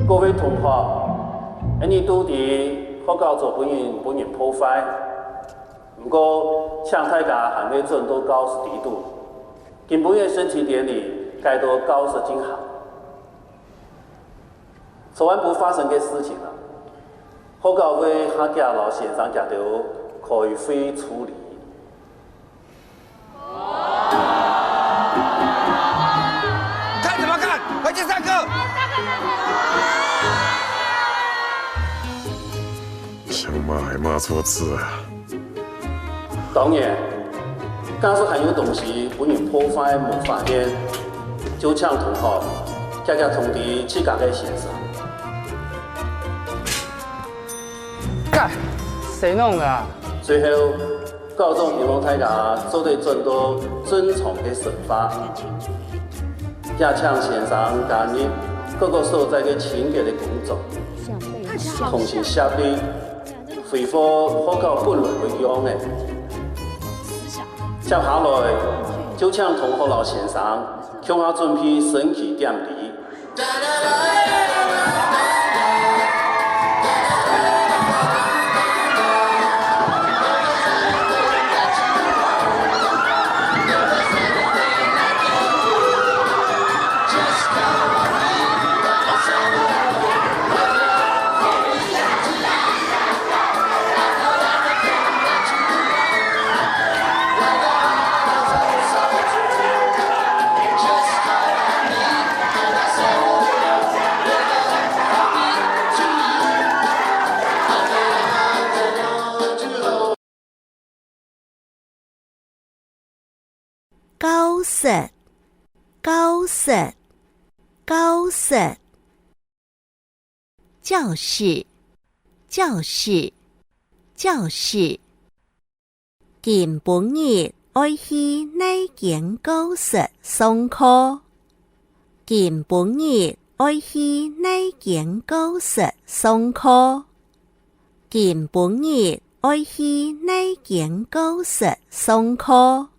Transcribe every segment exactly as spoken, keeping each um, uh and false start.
各位同學，𠊎知學校做分人分人破壞，毋過請大家還愛轉到教室裡肚，今晡日升旗典禮改到教室進行。昨暗晡發生个事情啊，學校會下遽摎先生佢兜開會處理。 看什麼看？回去上課。想罵還罵錯字啊！當然，假使還有東西分人破壞無發現，就請同學遽遽通知自家个先生。幹，誰弄的啊？最後， 校長希望大家做得轉到正常个生活，也請先生加入各个所在个清潔个工作，同心協力，恢復學校本來个樣仔。接下來，就請同學摎先生共下準備升旗典禮。 教室，教室，教室。教室，教室，教室。 今晡日愛去哪間教室上課？今晡日愛去哪間教室上課？今晡日愛去哪間教室上課？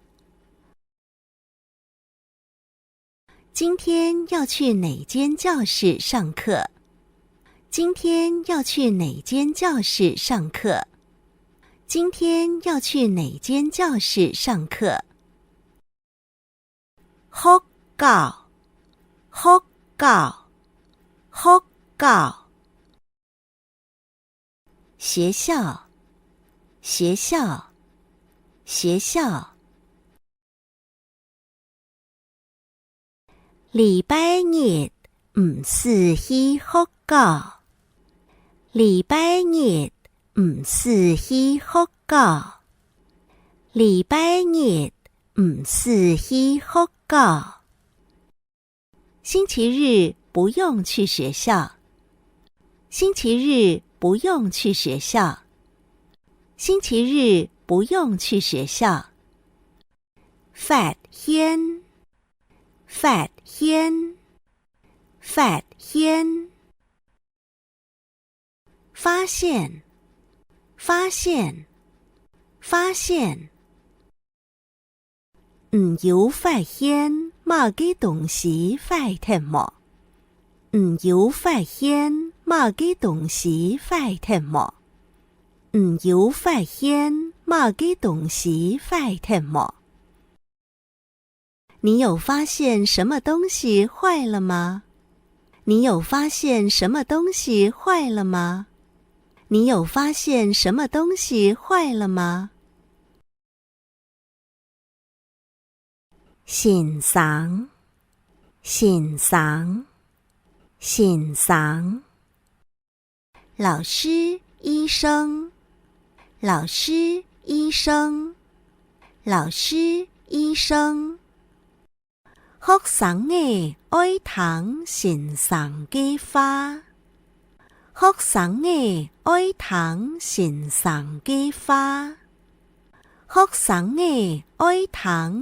今天要去哪間教室上課？今天要去哪间教室上课？今天要去哪间教室上课？学校，学校，学校。 学校，学校，学校。礼拜日毋使去学校。礼拜日毋使去学校。礼拜日毋使去学校。 星期日不用去学校。星期日不用去学校。星期日不用去学校。发现，发现，发现。 发现，发现，发现。你有发现么个东西坏忒無？你有发现么个东西坏忒無？你有发现么个东西坏忒無？ 你有发现什么东西坏了吗？你有发现什么东西坏了吗？你有发现什么东西坏了吗？先生，先生，先生。 老师、医生，老师、医生，老师、医生。学生仔爱听先生个话。学生仔爱听先生个话。学生仔爱听